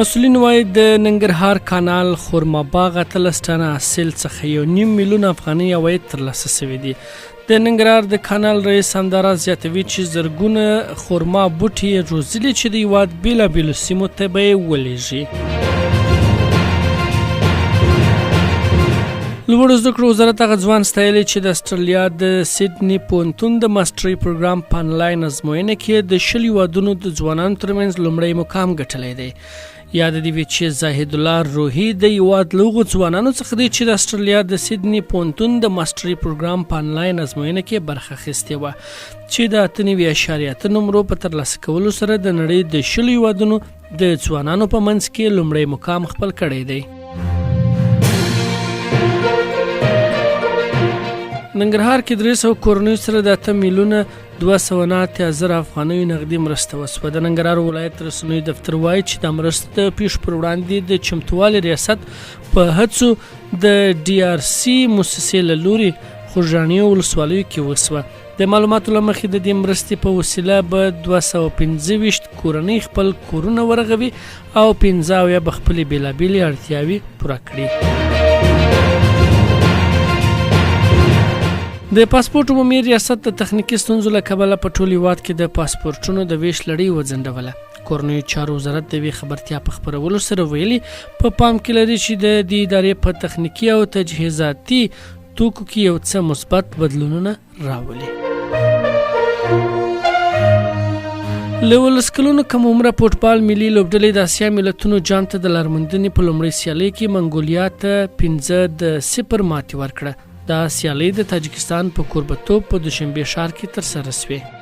مسولین وايي د ننګرهار کانال خورما باغ 18 ټنه حاصل څخه یو نیم میلیون افغانۍ عواید ترلاسه شوي دي. د ننګرهار د کانال رئیس همداراز زیاتوي چې زرګونه خورما بوټي یې روزلي چې د هیواد بېلابېلو سیمو ته به یې ولېږي. لوړو زده کړو وزارت هغه ځوان ستایلی چې د استرالیا د سیدني پوهنتون د ماسټرۍ پروګرام په انلاین ازموینه کې د 20 هیوادونو د ځوانانو ترمنځ لومړی مقام ګټلی دی. یاد دی وي چې زاهد الله روحي د هیواد له هغو ځوانانو څخه دی چې د استرالیا د سیدني پوهنتون د ماسټري پروګرام په انلاین ازموینه کې برخه اخیستې وه چې د 98.8 نمرو په ترلاسه کولو سره د نړۍ د 20 هیوادونو د ځوانانو په منځ کې لومړی مقام خپل کړی دی. ننګرهار کې 300 کورنیو سره د 8 میلیونه 289 زره افغانیو نغدي مرسته وشوه. د ننګرهار ولایت رسنیو دفتر وایي چې دا مرسته د پیښو پر وړاندې د چمتووالي ریاست په هڅو د ډي آر سي موسسې له لوري خوږیاڼیو ولسوالیو کې وشوه. د معلوماتو له مخې د دې مرستې په وسیله به 225 کورنۍ خپل کورونه ورغوي او 75 به خپلې بېلابېلې اړتیاوې پوره کړي. د پاسپورت عمومي ریاست د تخنیکي ستونزو له کبله په ټول هیواد کې د پاسپورتونو د ویش لړۍ وځنډوله. کورنیو چارو وزارت د یوې خبرتیا په خپرولو سره ویلي، په پام کې لري چې د دې ادارې په تخنیکي او تجهیزاتي توکو کې یو څه مثبت بدلونونه راولي. له 19 کلونو کم عمره فوټبال ملي لوبډلې د اسیا ملتونو جام ته د لارموندنې په لومړۍ سیالۍ کې منګولیا ته 5-0 ماتې ورکړه. دا سیالۍ د تاجکستان په کوربتوب په دوشنبه ښار کې ترسره شوې.